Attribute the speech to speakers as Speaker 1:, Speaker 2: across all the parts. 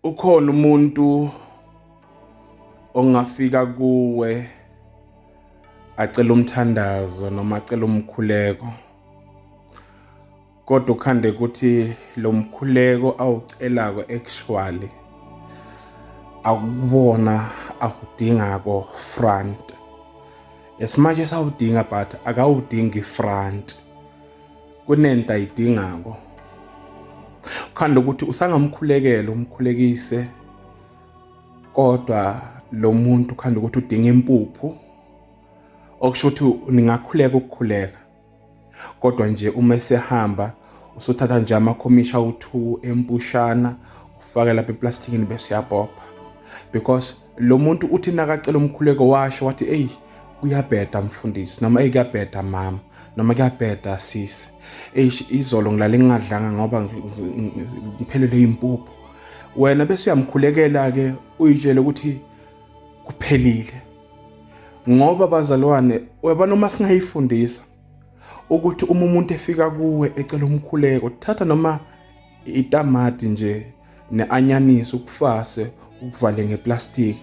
Speaker 1: Ukhona umuntu ongafika kuwe acela umthandazo noma acela umkhuleko, kodwa ukhande ukuthi lo mkhuleko awucelako actually akubona akudingako front. Esimanje sawudinga but akawudingi front, kunento ayidingako. Ukhanda ukuthi usangamkhulekela umkhulekise, kodwa lo muntu ukhanda ukuthi udinga impuphu, okusho ukuthi ningakhuleka ukukhuleka, kodwa nje uma esehamba usuthatha nje amakhomisha awu-2 empushana ufake lapha eplastikini bese uyabopha, because lo muntu uthi nakacela umkhuleko washo wathi eyi kuyabheda mfundisi, noma eyi kuyabheda mama, noma kuyabheda sisi, eish izolo ngilale ngingadlanga ngoba ngiphelelwe impuphu. Wena bese uyamkhulekela ke, uyitshele ukuthi kuphelile. Ngoba bazalwane, uyabona uma singayifundisa ukuthi uma umuntu efika kuwe ecela umkhuleko, thatha noma itamati nje ne-anyanisi ukufase ukuvale ngeplastic,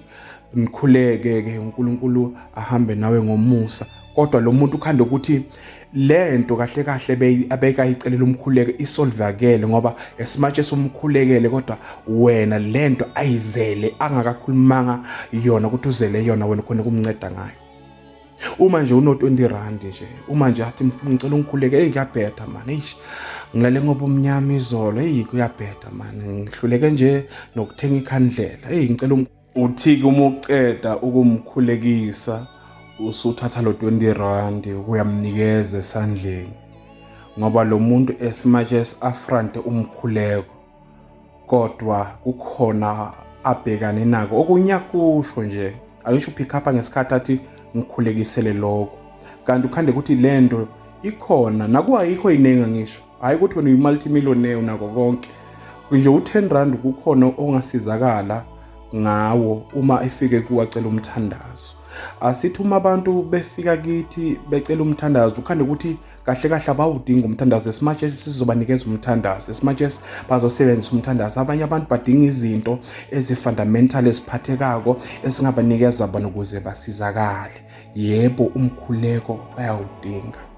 Speaker 1: nikhuleke ke uNkulunkulu ahambe nawe ngomusa. Kodwa lo muntu ukhanda ukuthi lento kahle kahle abekayicelela umkhuleko isolvakele, ngoba esimatshe somkhulekele, kodwa wena lento ayizele angakakhulumanga yona ukuthi uzele yona, wena khona kumnceda ngayo. Uma nje uno 20 rand nje, uma nje athi ngicela ungikhuleke, hey kuyabheda man, eish ngilale ngoba umnyama izolo, hey kuyabheda man, ngihluleke nje nokuthenga ikhandlela, hey ngicela uthi uma uqeda ukumkhulekisa usuthatha lo 20 rand uyamnikeza esandleni, ngoba lo muntu as much as afront umkhuleko, kodwa kukhona abhekane nako okunyakusho nje. Ayisho pick up ngesikhathi athi ngikhulekisele lokho, kanti ukhande ukuthi lento ikhona nakuwa ayikho iningi. Ngisho hayi ukuthi wena uyi-multimillionaire unako konke nje, u-10 rand kukhona ongasizakala ngawo uma efike kuwacela umthandazo. Asithi uma abantu befika kithi becela umthandazo, ukhande ukuthi kahle kahle abawudingi umthandazo esimanje, sizobanikeza umthandazo esimanje, bazosebenzisa umthandazo. Abanye abantu badinga izinto ezi-fundamental eziphathekako esingabanikeza bona ukuze basizakale. Yebo, umkhuleko bayawudinga.